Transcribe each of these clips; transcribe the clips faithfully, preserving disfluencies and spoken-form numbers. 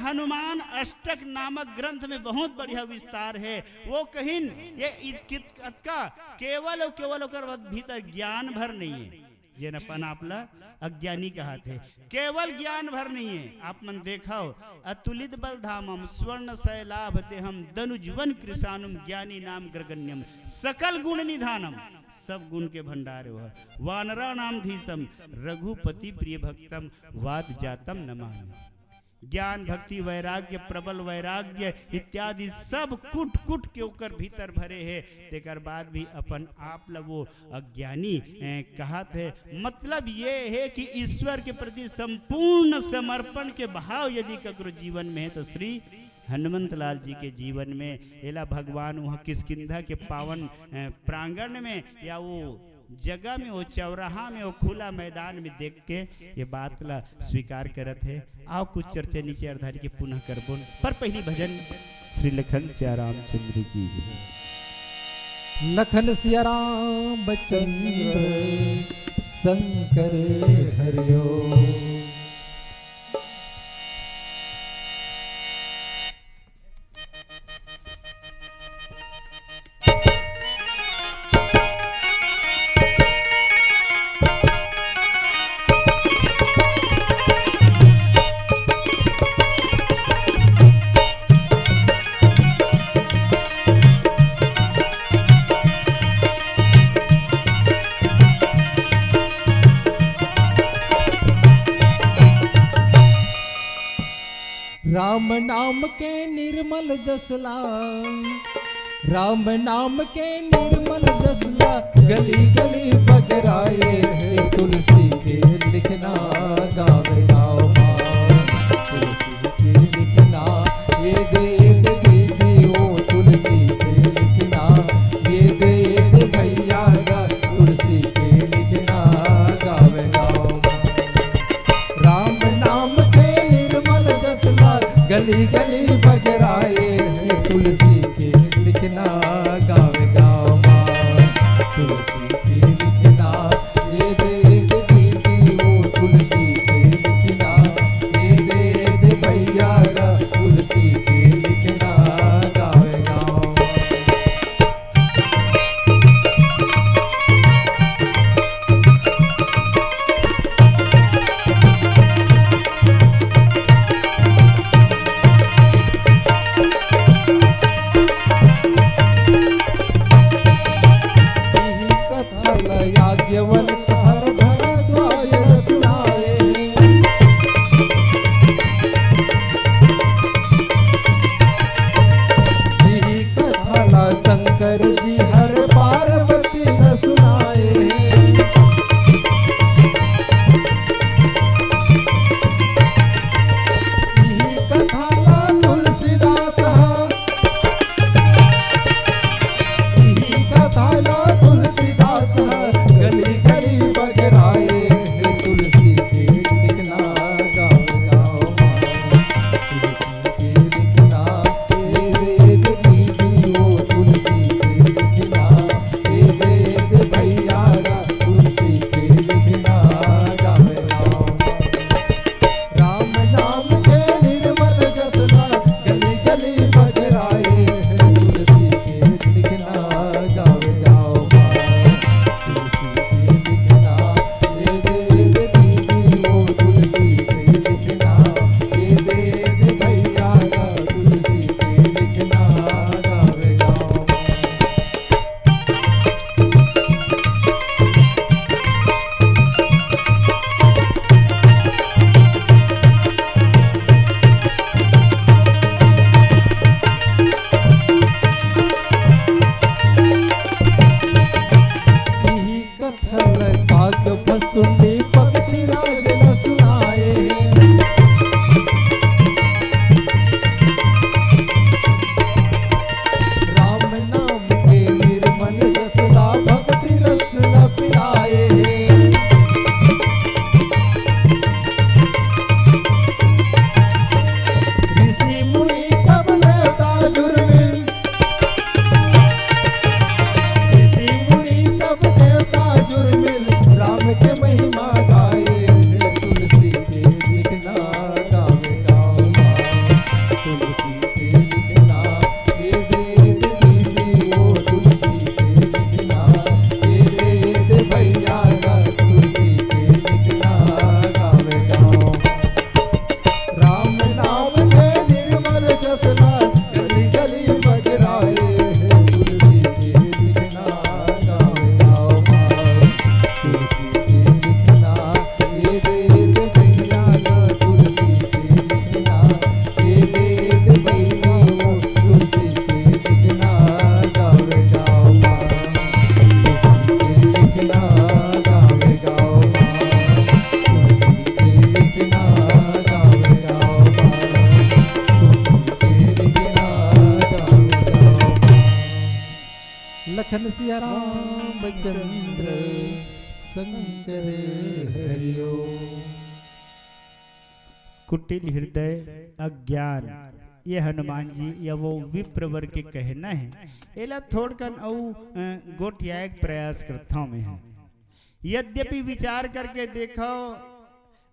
हनुमान अष्टक नामक ग्रंथ में बहुत बढ़िया विस्तार हे। वो कहिन, ये इ-, कित-, अतका केवल अउ केवल ओकर भीतर ज्ञान भर नइ हे, जेन अपन आप ला अज्ञानी कहत हे। केवल ज्ञान भर नइ हे। आप मन देखव, अतुलित बल धामम स्वर्ण शैलाभ देहम दनुजवन कृशानुम ज्ञानी नाम ग्रगण्यम सकल गुण निधानम, सब गुण के भंडार हे वह। वानरा नाम धीशम रघुपति प्रिय भक्तम वात जातम नमामि। ज्ञान, भक्ति, वैराग्य, प्रबल वैराग्य इत्यादि सब कुट कुट के ओकर भीतर भरे हे, तेकर बाद भी अपन आप ल वो अज्ञानी, ए, कहत हे। मतलब ये हे कि ईश्वर के प्रति संपूर्ण समर्पण के भाव यदि ककरो जीवन में हे, तो श्री हनुमंत लाल जी के जीवन में एला भगवान उहाँ किष्किंधा के पावन, ए, प्रांगण में या वो जगह में, वो चौराहा में, वो खुला मैदान में देख के ये बात ला स्वीकार करत हे। आओ कुछ चर्चा नीचे अर्धारी के पुनः करबोन, पर पहली भजन श्री लखन सिया रामचंद्र की। लखन सिया रामचंद्र शंकर हरिओ। राम नाम के निर्मल जसला, राम नाम के निर्मल जसला, गली गली बगराए हे तुलसी के लिखना गावे गाँव मा। तुलसी के लिखना, ये दे दे दीदी ओ तुलसी के लिखना, ये दे दे भैया गा तुलसी के लिखना गावे गाँव मा। राम नाम के निर्मल जसला, गली गली बगराए हे तुलसी के लिखना गावे गाँव मा। तुलसी के लिखना, ये दे दे दीदी ओ तुलसी के लिखना, ये दे दे भैया गा तुलसी के लिखना गावे गाँव मा। सिया रामचंद्र शंकर हरिओ। कुटिल हृदय अज्ञान, ये हनुमान जी या वो विप्र वर के कहना है। एला थोड़कन अउ, अ, गोठियाए के प्रयास करथौं मैं ह। यद्यपि विचार करके देखो,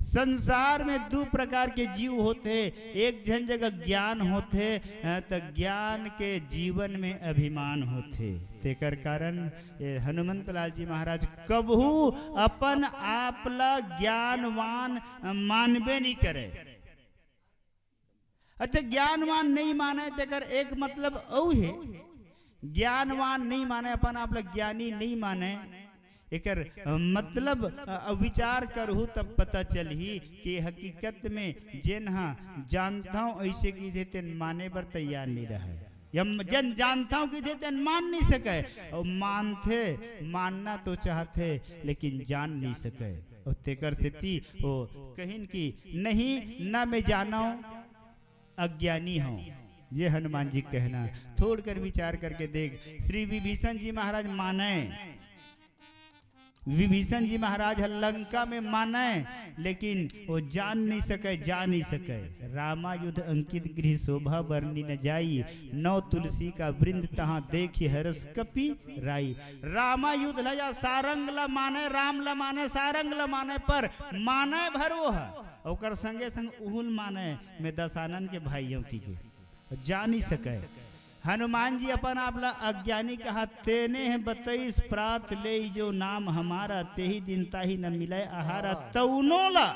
संसार में दू प्रकार के जीव होथे। एक झन जगह ज्ञान होथे, अ, त ज्ञान के जीवन में अभिमान होथे। तेकर कारण ये हनुमंत लाल जी महाराज कबहू अपन आप ला ज्ञानवान मानबे नहीं करे। अच्छा, ज्ञानवान नहीं माने, तेकर एक मतलब अउ हे, ज्ञानवान नहीं माने, अपन आप ला ज्ञानी नहीं माने। एकर, अ, मतलब, अ, विचार करहू तब पता चलही कि हकीकत में जेन ह जानथौं अइसे कहिथे, तेन माने बर तैयार नहीं रहे। या म-, जेन जानथौं कहिथे, तेन मान नहीं सके। अउ मानथे, मानना तो चाहथे, लेकिन जान नहीं सके। अउ तेकर सेती वो कहिन कि नहीं, ना मैं जानौं, अज्ञानी हौं। ये हनुमान जी कहना। थोड़कन विचार करके देख, श्री विभीषण जी महाराज माने, विभीषण जी महाराज ह लंका में माने, लेकिन वो जान नहीं सके, जा नहीं सके। रामायुध अंकित गृह शोभा बरनी न जाई, नौ तुलसी का वृंद तहाँ देखि हरष कपि राई। रामायुध ला या सारंग ला माने, राम ला माने, सारंग ला माने, पर माने भर वो ह, ओकर संगे संग उहुल माने, मैं दसानन के भाई हौं कहिके। जा नहीं सके। हनुमान जी अपन आप ला अज्ञानी कहा, तेने ह बतइस प्रात लेइ जो नाम हमारा, तेहि दिन ताहि न मिलय आहारा। तउनो ला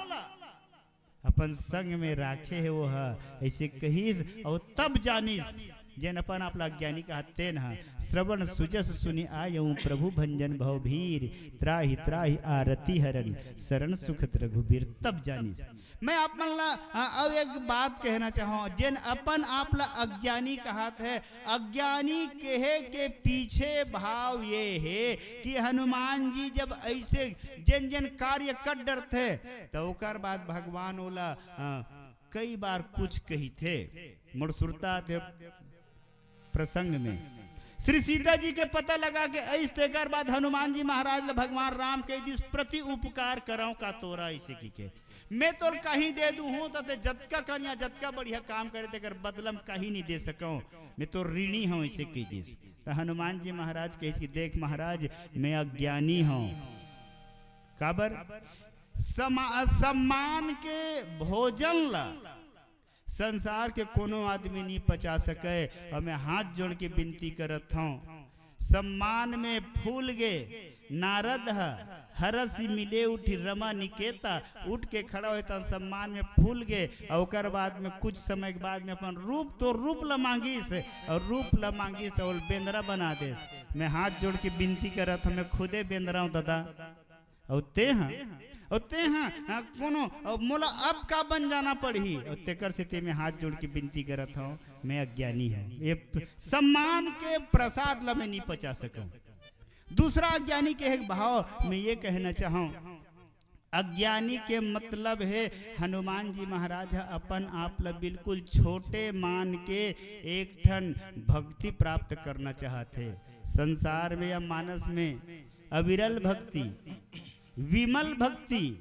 अपन संग में राखे हे वो ह, अइसे कहिस। अउ तब जानिस, जेन अपन आप ला अज्ञानी कहा, तेन ह। श्रवण सुजस सुनि आयउ प्रभु भंजन भव भीर, त्राहि त्राहि आरती हरन शरण सुखद रघुबीर। तब जानिस। मैं आप मन ला, अ, अउ एक बात कहना चाहौं, जेन अपन आप ला अज्ञानी कहत हे, अज्ञानी कहे के पीछे भाव ये हे कि हनुमान जी जब अइसे जेन जेन कार्य कर डरथे, त ओकर बाद भगवान ओला, अ, कई बार कुछ कहिथे। मोर सुरता आथे प्रसंग में श्री सीता जी के पता लगा के अइस, तेकर बाद हनुमान जी महाराज ला भगवान राम कहि दिस, "प्रति उपकार करौं का तोरा?" अइसे कहिके, "मैं तोर कहीं दे दूहूं, त ते जतका कन या जतका बढ़िया काम करे, तेकर बदला म कहीं नहीं दे सकौं, मैं तोर ऋणी हौं," अइसे कहि दिस। त हनुमान जी महाराज कहिस कि, "देख महाराज, मैं अज्ञानी हौं।" काबर? समा-, सम्मान के भोजन ला संसार के कोनो आदमी नहीं पचा सके। अउ मैं हाथ जोड़ के बिनती करत हौं, सम्मान में फूल गे। नारद ह हरषि मिले उठि रमा निकेता, उठ के खड़ा होय त सम्मान में फूल गे। अउ ओकर बाद में कुछ समय के बाद में अपन रूप, तो रूप ल मांगिस, अउ रूप ल मांगिस त ओल बेंदरा बना देस। मैं हाथ जोड़ के बिनती करत हौं, मैं खुदे बेंदरा हौं दादा। अउ तेंह, अउ तेंह, हाँ, कोनो, अउ मोला अब का बन जाना पड़ही? अउ तेकर सेती मैं हाथ जोड़ के बिनती करत हौं, मैं अज्ञानी हौं। ये प-, सम्मान के प्रसाद ला मैं नहीं पचा सकौं। दूसरा अज्ञानी के एक भाव मैं ये कहना चाहौं, अज्ञानी के मतलब हे हनुमान जी महाराज ह अपन आप ला बिल्कुल छोटे मान के एक ठन भक्ति प्राप्त करना चाहत हे। संसार में या मानस में अविरल भक्ति, विमल भक्ति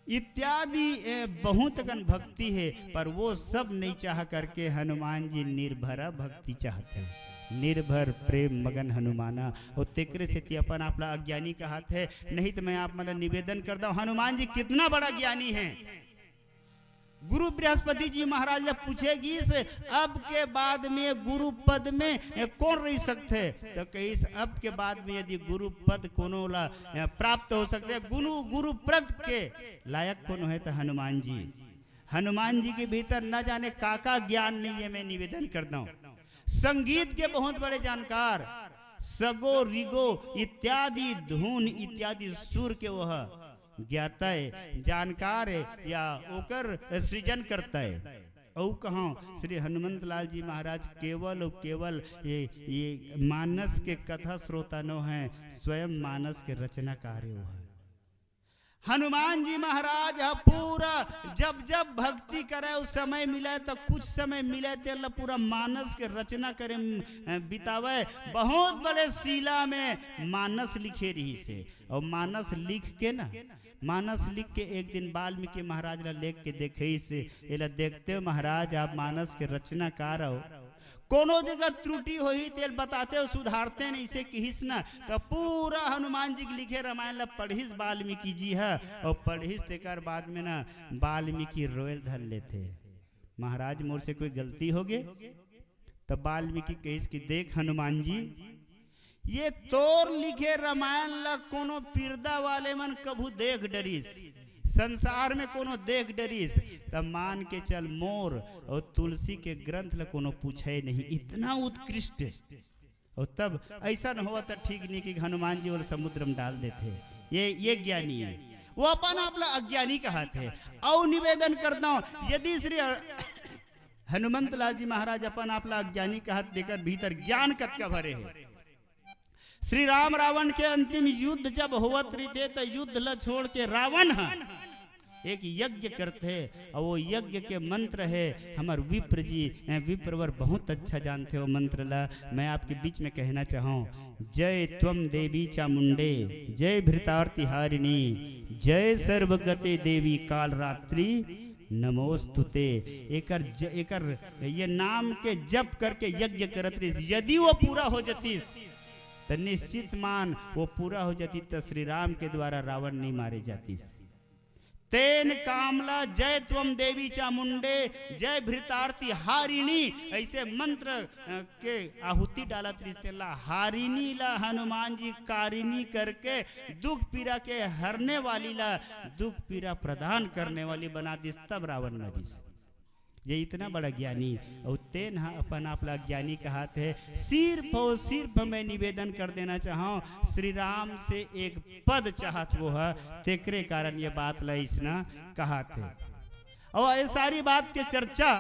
इत्यादि, ए, बहुत अकन भक्ति हे, पर वो सब नहीं चाह करके हनुमान जी निर्भरा भक्ति चाहत हे, निर्भर प्रेम मगन हनुमाना। अउ तेकरे सेती अपन आप ला अज्ञानी कहत हे। नहीं त मैं आप मन ला निवेदन करत हौं, हनुमान जी कितना बड़ा ज्ञानी हे। गुरु बृहस्पति जी महाराज ला पूछे गिस, "अब के बाद में गुरु पद में, ए, कौन रह सकथे?" त कहिस, "अब के बाद में यदि गुरु पद कोनो ला, ए, प्राप्त हो सकथे, गुरु, गुरु पद के लायक कोनो हे त हनुमान जी।" हनुमान जी के भीतर न जाने का का ज्ञान नहीं हे, मैं निवेदन करत हौं। संगीत के बहुत बड़े जानकार, सगो रिगो इत्यादि धुन इत्यादि सुर के वह ज्ञाता हे, जानकार हे या ओकर सृजन करता हे। अउ कहौं श्री हनुमंत लाल जी महाराज केवल अउ केवल ये, ये मानस के कथा स्रोता नो हे, स्वयं मानस के रचनाकार हे वो हे। हनुमान जी महाराज ह पूरा जब जब भक्ति करे, उस समय मिले तो कुछ समय मिले, तेला पूरा मानस के रचना करे म, अ, बितावे। बहुत बड़े शिला में मानस लिखे रहिस हे, और मानस लिख के ना, मानस लिख के एक दिन वाल्मीकि महाराज ला लेग के देखइस हे, एला देखते हो महाराज, आप मानस के रचनाकार हो, कोनो जगह त्रुटि होही तेल बताते हो, सुधारते नहीं, इसे किहिस ना। तो पूरा हनुमान जी के लिखे रामायण ला पढ़िस वाल्मीकि जी ह, और पढ़िस तेकर बाद में ना वाल्मीकि रोयल धर लेथे, महाराज मोर से कोई गलती हो गे? तब वाल्मीकि कहिस कि देख हनुमान जी, ये तोर लिखे रामायण ला कोनो पिरदा वाले मन कभू देख डरिस, संसार में कोनो देख डरिस, तब मान के चल मोर और तुलसी के ग्रंथ ला कोनो पूछे नहीं, इतना उत्कृष्ट। और तब ऐसा न होवा तो ठीक नहीं कि हनुमान जी ओला समुद्र में डाल देथे। ये ये ज्ञानी है, वो अपन आप ला अज्ञानी कहत हे। और निवेदन करता हूँ, यदि श्री हनुमंत लाल जी महाराज अपन आप ला अज्ञानी कहत, तेकर भीतर ज्ञान कतका भरे हे। श्री राम रावण के अंतिम युद्ध जब होवत रहिथे, त युद्ध ल छोड़ के रावण ह एक यज्ञ करथे, और वो यज्ञ के मंत्र हे, हमर विप्र जी, अ, विप्रवर बहुत अच्छा जानथे वो मंत्र ला। मैं आपके बीच में कहना चाहूँ, जय त्वम देवी चामुंडे, जय भृतार्ति हारिणी, जय सर्वगते देवी काल रात्रि नमोस्तुते। एकर ज-, एकर ये नाम के जप करके यज्ञ करत रहिस, यदि वो पूरा हो जतिस, त निश्चित मान वो पूरा हो जाती, त श्री राम के द्वारा रावण नहीं मारे जातिस। तेन कामला जय त्वम देवी चामुंडे, जय भृतार्ति हारिणी, ऐसे मंत्र, अ, के आहुति डालत रहिस, तेला हारिणी ला हनुमान जी कारिणी करके दुख पीड़ा के हरने वाली ला, दुख पीड़ा प्रदान करने वाली बना दिस, तब रावण न दिस। ये इतना बड़ा ज्ञानी, और तेन ह अपन आप ला ज्ञानी कहत हे। सिर्फ और सिर्फ मैं निवेदन कर देना चाहूँ, श्री राम से एक पद चाहत वो ह, तेकरे कारण ये बात ला इसना कहत हे। और ये सारी बात के चर्चा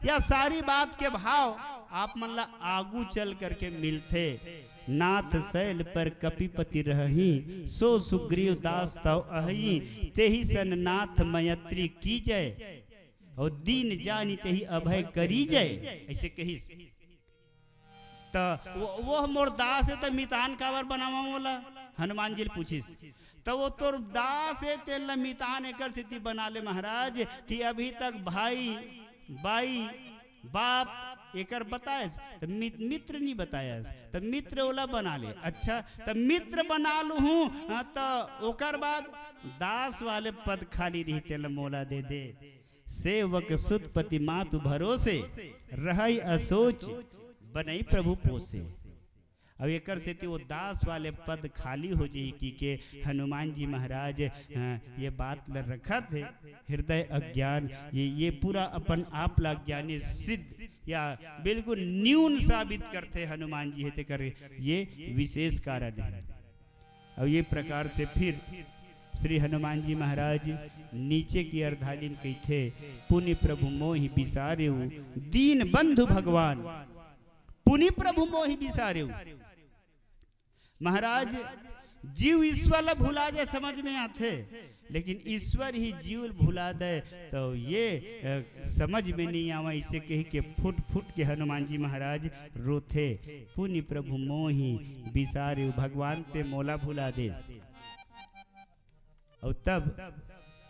या सारी बात के भाव आप मन ला आगू चल करके मिलथे। नाथ शैल पर कपिपति रहही, सो सुग्रीव दास तव अहई, तेहि सन नाथ मैत्री कीजय। और दीन जानि तेहि अभय करीजय, ऐसे कहिस। त वो, वो मोर दास हे, त मितान काबर बनावा मोला? हनुमान जी ले पूछिस। त वो तोर दास हे, तेन ला मितान एकर सेती बना ले महाराज, कि अभी तक भाई, बाई, बाप एकर बतायस, त मित-, मित्र नहीं बतायस, त मित्र ओला बना ले। अच्छा, त मित्र बना लूहूं, हाँ, त ओकर बाद दास वाले पद खाली रही, तेला मोला दे दे। सेवक सुत पति मातु भरोसे, रहै असोच बनई प्रभु पोसे। अब एकर सेती वो दास वाले पद खाली हो जाही कि के हनुमान जी महाराज, अ, ये बात ल रखत हे, हृदय अज्ञान, ये, ये पूरा अपन आप ला अज्ञानी सिद्ध या बिल्कुल न्यून साबित करथे हनुमान जी हे, तेकर ये विशेष कारण हे। और ये प्रकार से फिर श्री हनुमान जी महाराज नीचे की अर्धाली में कहिथे, पुनि प्रभु मोहि बिसारेउ दीन बंधु भगवान, पुनि प्रभु मोहि बिसारेउ। महाराज, जीव ईश्वर ला भुला जाए समझ में आथे, लेकिन ईश्वर ही जीव ला भुला दे तो ये, अ, समझ में नहीं आवा। इसे कही के फुट फुट के हनुमान जी महाराज रोथे, पुनि प्रभु मोहि बिसारेउ, भगवान ते मोला भुला देस। और तब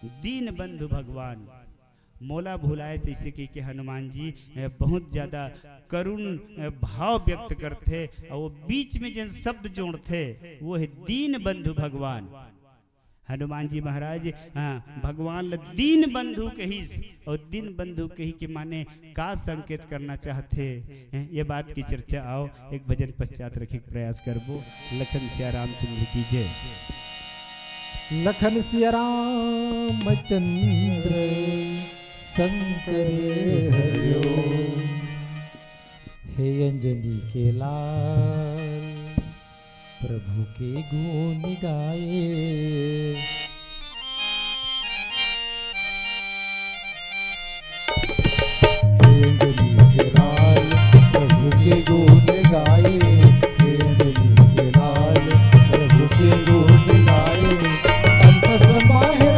दीन बंधु भगवान मोला भुलाए, जैसे कि, कि हनुमान जी, अ, बहुत ज्यादा करुण, अ, भाव व्यक्त करथे। और वो बीच में जन शब्द जोड़थे, वो है दीन बंधु भगवान। हनुमान जी महाराज, हाँ, भगवान ल दीन बंधु कहिस, और दीन बंधु कही के माने का संकेत करना चाहथे, हैं, ये बात की चर्चा आओ एक भजन पश्चात रखे के प्रयास करबो। लखन सिया रामचंद्र की जय। लखन सिया रामचंद्र शंकर हरिओम। हे अंजनी के लाल, प्रभु के गुण गाए। हे अंजनी के लाल, प्रभु के गुण गाए। हे अंजनी के लाल, प्रभु के गुण गाए। अंत समाए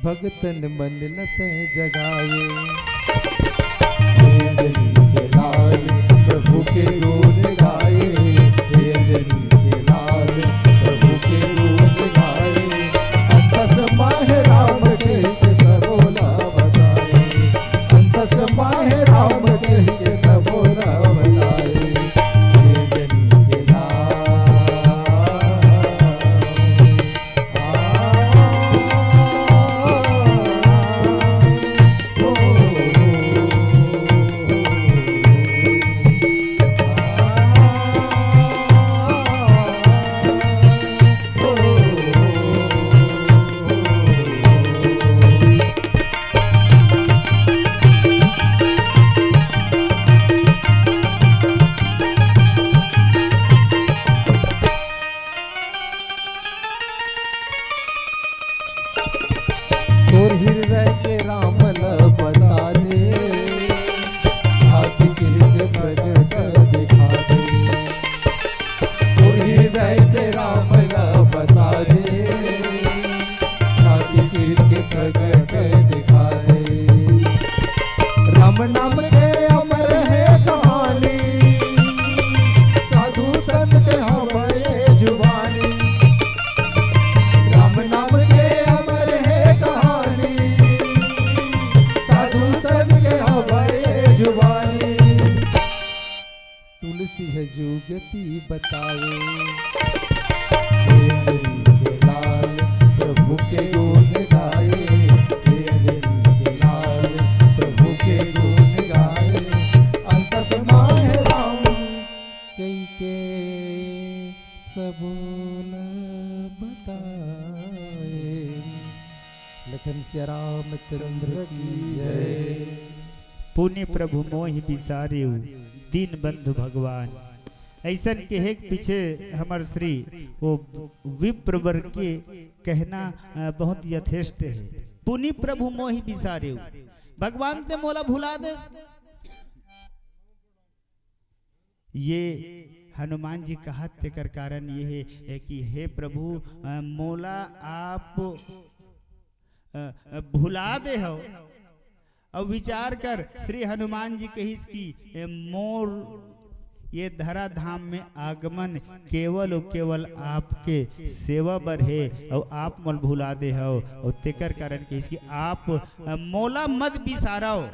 भगतन मन ल तैं जगाए। हे अंजनी के लाल, प्रभु के गुण गाए। हे अंजनी के लाल, प्रभु के गुण गाए। अंतस माहे राम कहि के सबो ला बताए। अंतस माहे राम कहि के सबो ला बताए। हे अंजनी के लाल। तोर हृदय के राम ल बता दे, छाती चीर के प्रगट दिखा दे। तोर हृदय के राम ल बता दे, छाती चीर के प्रगट दिखा दे। राम नाम के अमर हे कहानी, साधु संत के हवय जुबानी। राम नाम के अमर हे कहानी, साधु संत के हवय जुबानी। तुलसी हे जुगति बताए। हे अंजनी के लाल, प्रभु के गुण गाए। हे अंजनी के लाल, प्रभु के गुण गाए। अंतस माहे राम कहि के सबो ला बताए। लखन सिया रामचंद्र की जय। पुनि प्रभु मोहि बिसारेउ, दीन बंधु भगवान। अइसन केहे के पीछे हमर श्री वो विप्र वर्ग के कहना, अ, बहुत यथेष्ट हे। पुनि प्रभु मोहि बिसारेउ, भगवान तैं मोला भुला दे। ये हनुमान जी कहत तेकर कारण ये हे, ए, कि हे प्रभु, अ, मोला आप, अ, अ, भुला दे हव। अउ विचार कर, श्री हनुमान जी कहिस कि, ए, मोर ये धरा धाम में आगमन केवल अउ केवल आपके सेवा बर हे, अउ आप मोल भुला दे हव, अउ तेकर कारण कहिस कि आप, अ, मोला मत बिसारव।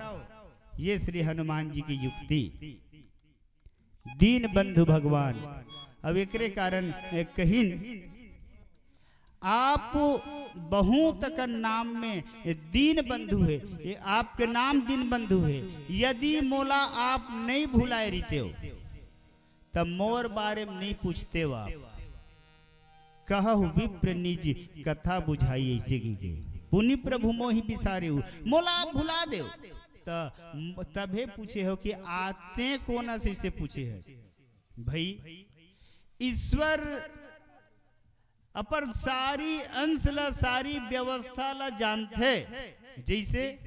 ये श्री हनुमान जी की युक्ति। दीन बंधु भगवान। अब एकरे कारण, ए, कहिन, आप बहुत अकन नाम में दीन बंधु हे, ये आपके नाम दीन बंधु हे। यदि मोला आप नहीं भुलाए रहितेव, तब मोर बारे में नहीं पूछतेव आप। कहहु विप्र निज कथा बुझाई, ऐसे कहिके। पुनि प्रभु मोहि बिसारेउ, मोला आप भुला देव। त तभे पूछे हो कि आते कोन अस, ऐसे पूछे है। भाई, ईश्वर अपन सारी अंश ला, सारी व्यवस्था ला जानथे। जैसे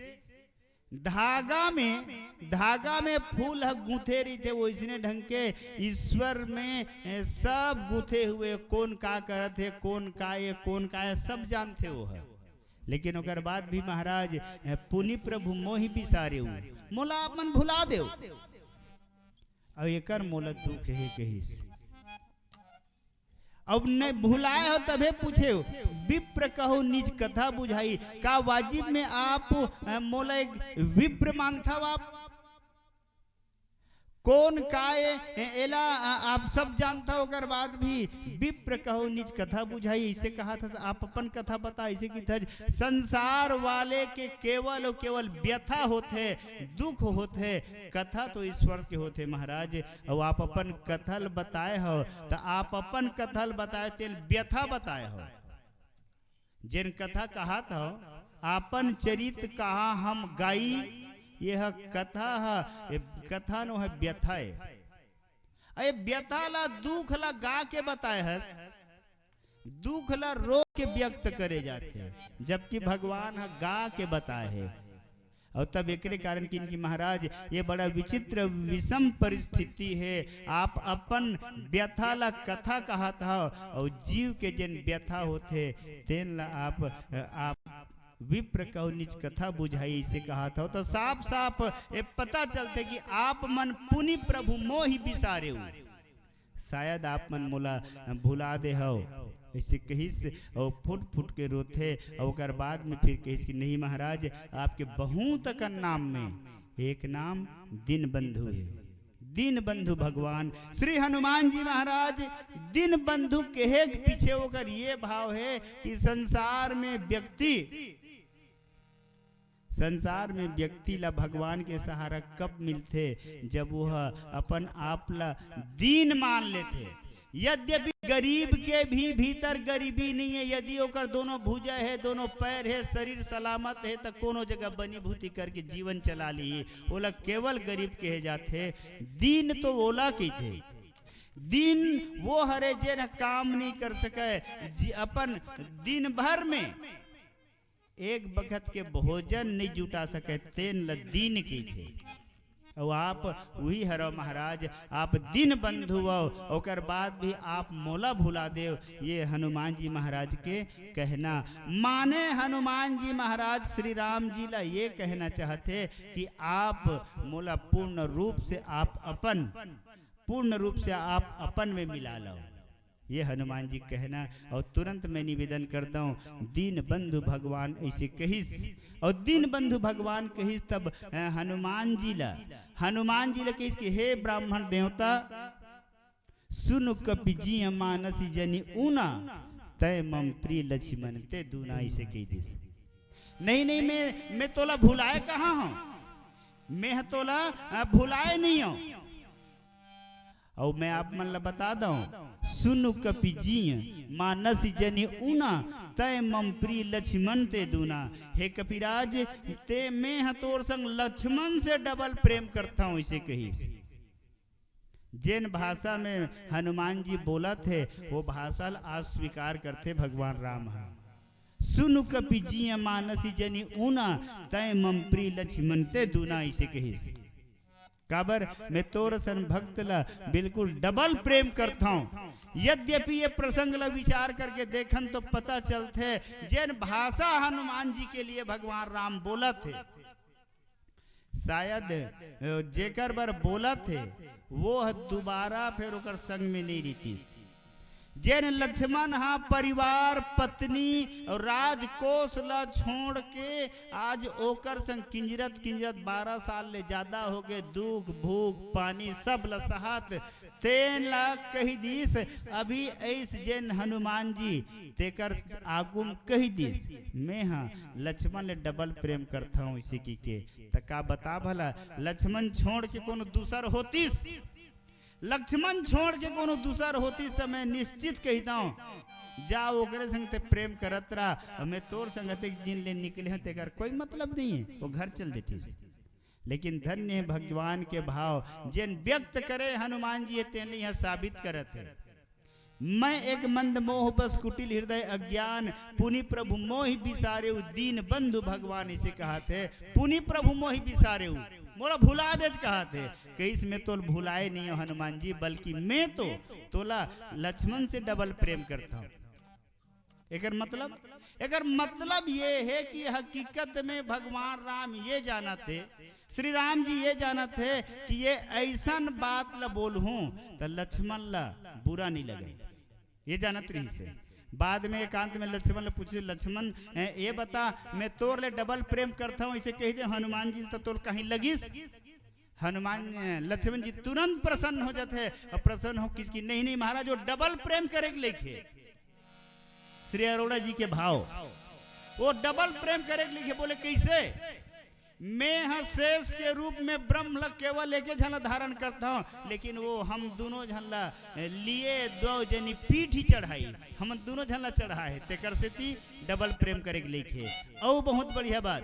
धागा में, धागा में फूल ह गूंथे रहिथे, वैसने ढंग के ईश्वर में, ए, सब गूंथे हुए, कौन का करत हे, कौन का ये, कौन का ये, सब जानथे वो ह। लेकिन ओकर बाद भी महाराज, ए, पुनि प्रभु मोहि बिसारेउ, मोला आप मन भुला देव। अउ एकर मोला दुख हे कहिस। अब नहीं भुलाए हो तभे पूछे हो, विप्र कहु निज कथा बुझाई। का वाजिब में आप, अ, मोला एक विप्र मानथव आप? कौन काय, ए, एला, अ, आप सब जानथव, ओकर बाद भी विप्र कहु निज कथा बुझाई, ऐसे कहा था, आप अपन कथा बता, ऐसे की था, संसार वाले के केवल और केवल व्यथा होथे, दुख होथे, कथा तो ईश्वर के होथे महाराज। अउ आप अपन कथा ल बताए हो, त आप अपन कथा ल बताए, तेल व्यथा बताए हो। जेन कथा कहत हो, आपन चरित कहा हम गाई, यह कथा ह, ये कथा नो है व्यथा ए। ए व्यथा ला, दुख ला गा के बताए हस, दुख ला रो के व्यक्त करे जाथे, जबकि भगवान ह गा के बताए हे। अउ तब एकरे कारण किन कि महाराज, ये बड़ा विचित्र विषम परिस्थिति हे। आप अपन व्यथा ला कथा कहत हव, अउ जीव के जेन व्यथा होथे, तेन ला आप, आप विप्र कहु निज कथा बुझाई, ऐसे कहा था। तो साफ साफ ये पता चलथे कि आप मन पुनि प्रभु मोहि बिसारेउ। शायद आप मन मोला भुला दे हव, ऐसे कहिस। और फुट फुट के रोथे। और ओकर बाद में फिर कहिस कि नहीं महाराज, आपके बहुत अकन नाम में एक नाम दीन बंधु है। दीन बंधु भगवान श्री हनुमान जी महाराज दीन बंधु कहे के पीछे ओकर ये भाव है कि संसार में व्यक्ति संसार में व्यक्ति ला भगवान के सहारा कब मिलथे? जब वह अपन आप ला दीन मान लेथे। यद्यपि गरीब के भी भीतर गरीबी नहीं है, यदि ओकर दोनों भुजा है, दोनों पैर है, शरीर सलामत है, त कोनो जगह बनी भूती करके जीवन चला ली। ओला केवल गरीब कहे जाथे। दीन तो ओला कहिथे। दीन वो हरे जेन काम नहीं कर सके, अपन दिन भर में एक बखत के भोजन नहीं जुटा सके, तेन ल दीन कहिथे। अउ आप उही हरव महाराज, आप दीन बंधु अव, ओकर बाद भी आप मोला भुला देव। ये हनुमान जी महाराज के कहना। माने हनुमान जी महाराज श्री राम जी ला ये कहना चाहथे कि आप मोला पूर्ण रूप से आप अपन, पूर्ण रूप से आप अपन में मिला लव। ये हनुमान जी कहना। और तुरंत मैं निवेदन करता हूँ, दीन बंधु भगवान ऐसे कहिस, और दीन बंधु भगवान कहिस, तब अ, हनुमान जी ला, हनुमान जी ला कहिस कि हे ब्राह्मण देवता, सुनु कपि जिय मानसी जनि ऊना, तय मम प्रिय लक्ष्मण ते दूना, ऐसे कहि दिस। नहीं नहीं, मैं मैं तोला भुलाए कहाँ हूँ? मैं ह तोला अ, भुलाए नहीं हूँ। अउ मैं आप मन ला बता दऊं, सुनु कपि जिय मानसी जनि ऊना, तय मम प्रिय लक्ष्मण ते दूना। हे कपिराज, ते मैं ह तोर संग लक्ष्मण से डबल प्रेम करता हूँ, इसे कहिस। जेन भाषा में हनुमान जी बोलत हे, वो भाषा ला आज स्वीकार करथे भगवान राम ह। सुनु कपि जिय मानसी जनि ऊना, तय मम प्रिय लक्ष्मण ते दूना, इसे कहिस। काबर मैं तोर सन भक्त ला बिल्कुल डबल प्रेम करथौं। यद्यपि ये प्रसंग ला विचार करके देखन तो पता चलथे, जेन भाषा हनुमान जी के लिए भगवान राम बोलत हे, शायद, अ, जेकर बर बोलत हे, वो ह दोबारा फिर ओकर संग में नहीं रहितिस। जेन लक्ष्मण ह परिवार, पत्नी और राजकोष ला छोड़ के आज ओकर संग किंजरत किंजरत बारह साल ले ज्यादा हो गए, दुख भूख पानी सब ला सहत, तेन ला कहि दिस, अभी ऐस जेन हनुमान जी तेकर आगू म कहि दिस, मैं ह लक्ष्मण ले डबल प्रेम करथौं, इसे कहिके। त का बता भला, लक्ष्मण छोड़ के कोनो दूसर होतिस? लक्ष्मण छोड़ के कोनो दूसर होतिस त मैं निश्चित कहितौं, जा ओकरे संग ते प्रेम करत रह, मैं तोर संग अतेक दिन ले निकले हौं, तेकर कोई मतलब नहीं है, वो घर चल देतिस। लेकिन धन्य है भगवान के भाव, जेन व्यक्त करे हनुमान जी, तेन ल इहाँ साबित करत हे। मैं एक मंद मोह बस कुटिल हृदय अज्ञान, पुनि प्रभु मोहि बिसारेउ, दीन बंधु भगवान इसे कहत हे, पुनि प्रभु मोहि बिसारेउ, मोला भुला देच कहत हे। कहिस, मैं तोला भुलाए नहीं हौं हनुमान जी, बल्कि मैं तो तोला लक्ष्मण से डबल प्रेम करथौं। एकर मतलब, एकर मतलब ये हे कि हकीकत में भगवान राम ये जानत हे, श्री राम जी ये जानत हे कि ये ऐसन बात ल बोलहूं त लक्ष्मण ल बुरा नहीं लगे, ये जानत रहिस हे। बाद में एकांत में लक्ष्मण ल पूछे, लक्ष्मण, ए, ये बता, मैं तोर ले डबल प्रेम करथौं, ऐसे कहि दे हनुमान जी ल, त तोर कहीं लगिस? हनुमान, ए, लक्ष्मण जी तुरंत प्रसन्न हो जाथे और प्रसन्न हो किसकी, नहीं, नहीं महाराज, वो डबल प्रेम करे के लेखे। श्री अरोड़ा जी के भाव, वो डबल प्रेम करे के लेखे। बोले, कैसे? मैं ह शेष के रूप में ब्रह्म ल केवल एके झन ल धारण करथौं, लेकिन वो हम दूनों झन ल लिए दो जनी पीठी चढ़ाई, हम दूनों झन ल चढ़ाए हे, तेकर सेती डबल प्रेम करे के लेखे। अउ बहुत बढ़िया बात,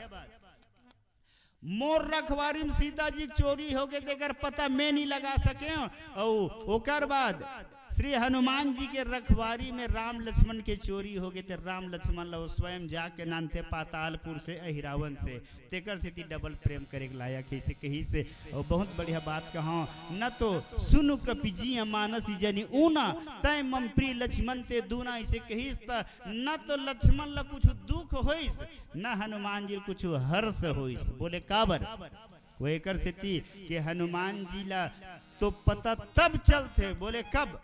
मोर रखवारी में सीता जी के चोरी होगे, तेकर पता मैं नहीं लगा सके हौं। अउ ओकर बाद श्री हनुमान जी के रखवारी में राम लक्ष्मण के चोरी हो गे, ते राम लक्ष्मण ला वो स्वयं जाके नानथे पातालपुर से, अहिरावन से, तेकर सेती डबल प्रेम करे के लायक हे, इसे कहिस। और बहुत बढ़िया बात कहा, "न तो सुनु कपि जिय मानसि जनि ऊना, तय मम प्रिय लक्ष्मण ते दूना।" इसे कहिस त न तो लक्ष्मण ला कुछ दुख होइस, न हनुमान जी ला कुछ हर्ष होइस। बोले काबर? वो एकर सेती कि हनुमान जी ला तो पता तब चलथे। बोले कब?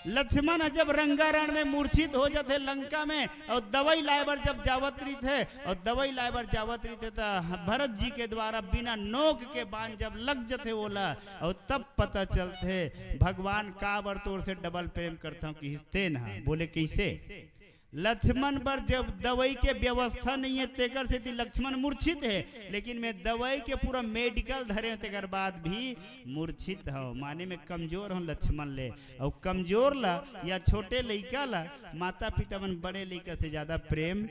लक्ष्मण ह जब रंगारण में मूर्छित हो जाथे लंका में, और दवाई लाए बर जब जावत रहिथे, और दवाई लाए बर जावत रहिथे, त भरत जी के द्वारा बिना नोक के बाण जब लग जथे ओला, और तब पता चलथे भगवान काबर तोर से डबल प्रेम करथंव, कहिस तेन ह। बोले कइसे? लक्ष्मण बर जब दवाई के व्यवस्था नइ हे, तेकर सेती लक्ष्मण मूर्छित हे, लेकिन मैं दवाई के पूरा मेडिकल धरे हंव, तेकर बाद भी मूर्छित हंव, माने मैं कमजोर हंव लक्ष्मण ले। अउ कमजोर ला या छोटे लइका ला माता पिता मन बड़े लइका से ज्यादा प्रेम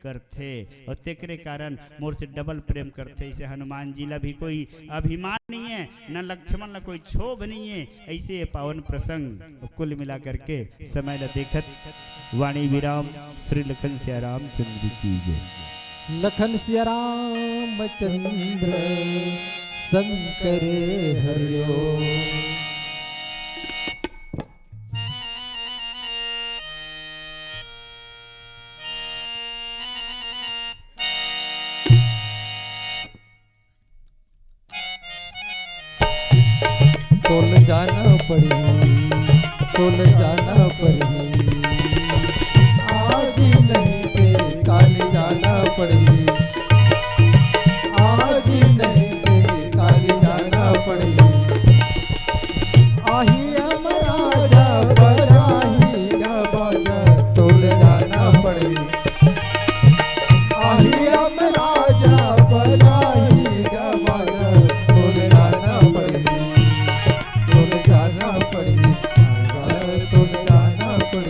करथे, अउ तेकरे कारण मोर से डबल प्रेम करथे। इसे हनुमान जी ला भी कोई अभिमान नइ हे, न लक्ष्मण ला कोई क्षोभ नइ हे। ऐसे ये पावन प्रसंग, कुल मिला करके समय ला देखत, वाणी विराम। श्री लखन सिया रामचंद्र की जय। लखन सिया रामचंद्र शंकर हरिओ। तोल जाना पड़ही, तोल जाना पड़ही। आज नहीं ते काल जाना पड़ही, आज नहीं ते काल जाना पड़ही। आही हम राजा बजाही गा बाजा, तोल जाना पड़ही। आही हम राजा बजाही गा बाजा, तोल जाना पड़ही, तोल जाना पड़ही, तोल जाना पड़ही।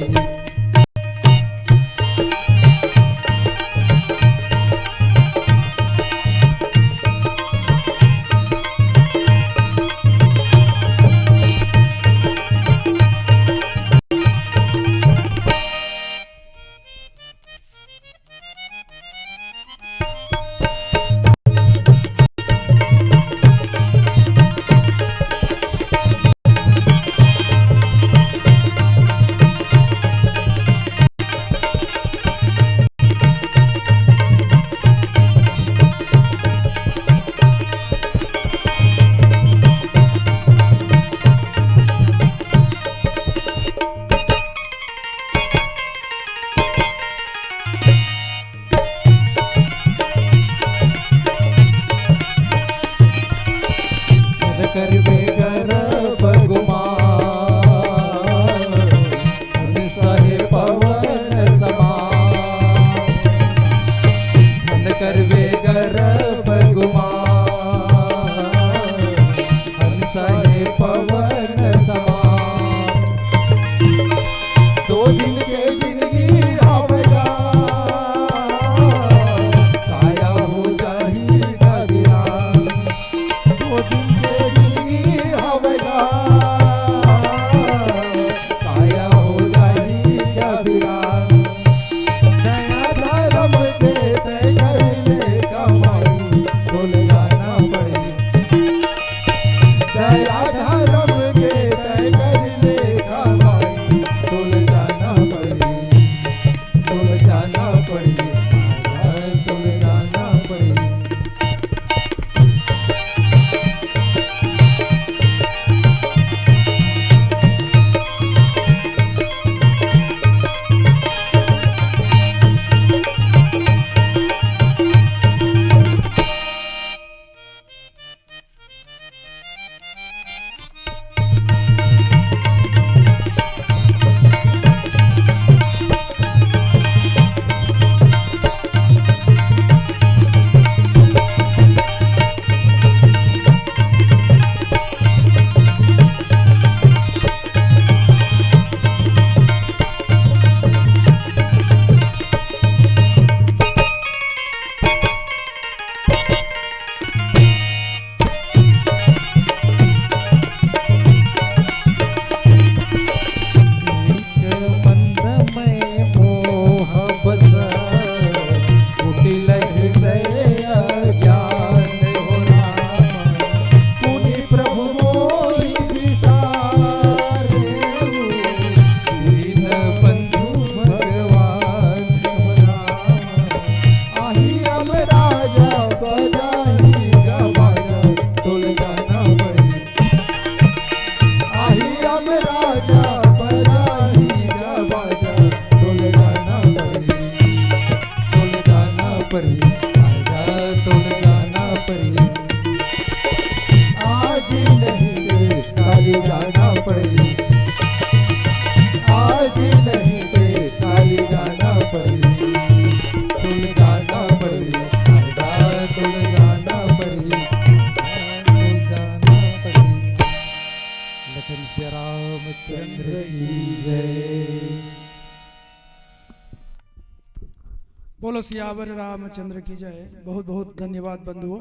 बोलो सियावर रामचंद्र की जय। बहुत बहुत धन्यवाद बंधुओं।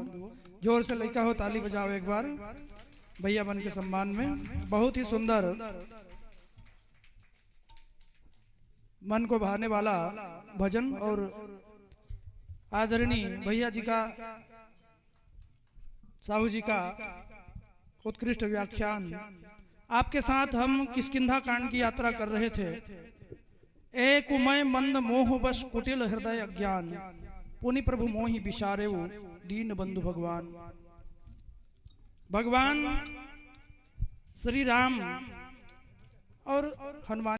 जोर से लइका हो, ताली बजाओ एक बार भैया मन के सम्मान में। बहुत ही सुंदर, मन को भाने वाला भजन और आदरणीय भैया जी का, साहू जी का उत्कृष्ट व्याख्यान। आपके साथ हम किष्किंधा कांड की यात्रा कर रहे थे। एक उमय मंद मोह बस कुटिल हृदय अज्ञान, पुनि प्रभु मोहि बिसारेउ दीन बंधु भगवान। भगवान श्री राम और हनुमान